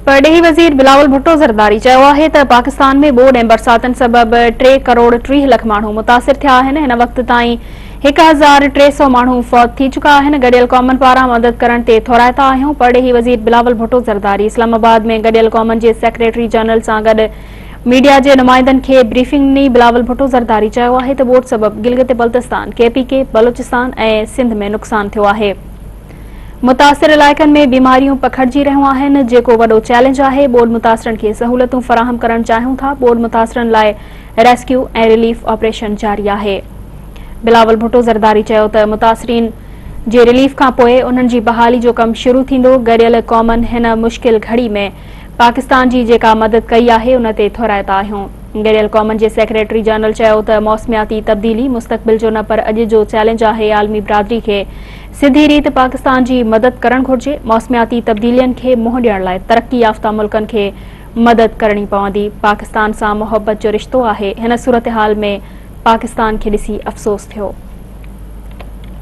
پرڏيهي وزير بلاول ڀٽو زرداري چيو آهي ته پاڪستان ۾ ٻوڏ ۽ برساتن سبب ٽي ڪروڙ 30 لک ماڻهو متاثر ٿيا آهن، هن وقت تائين 1300 ماڻهو فوت ٿي چڪا آهن، گڏيل قومن پاران مدد ڪرڻ تي ٿورائتا آهيون، پرڏيهي وزير بلاول ڀٽو زرداري اسلام آباد ۾ گڏيل قومن جي سيڪريٽري جنرل سان گڏ ميڊيا جي نمائندن کي بريفنگ ڏني، بلاول ڀٽو زرداري چيو آهي ته ٻوڏ سبب گلگت بلتستان، ڪي پي ڪي، بلوچستان ۽ سنڌ ۾ نقصان ٿيو آهي. متاثر علائقن ۾ بيماريون پکڙجي رهيون آهن، جيڪو وڏو چئلينج آهي، ٻوڏ متاثرن کي سهولتون فراهم ڪرڻ چاهيون ٿا، ٻوڏ متاثرن لاء ريسڪيو ۽ رليف آپريشن جاري آهي. بلاول ڀٽو زرداري چيو ته متاثرين جي رليف کانپوء انهن جي بحالي جو ڪم شروع ٿيندو، گڏيل قومن هن مشڪل گهڙي ۾ پاڪستان جي جيڪا مدد ڪئي آهي ان تي ٿورائتا آهيون. گڏيل قومن جي سيڪريٽري جنرل چيو ته موسمياتي تبديلي مستقبل جو نه پر اڄ جو چئلينج آهي، عالمي برادري کي سڌي ريت پاڪستان جي مدد ڪرڻ گهرجي، موسمياتي تبديلين کي منهن ڏيڻ لاء ترقي يافته ملڪن کي مدد ڪرڻي پوندي، پاڪستان سان محبت جو رشتو آهي، هن صورتحال ۾ پاڪستان کي ڏسي افسوس ٿيو.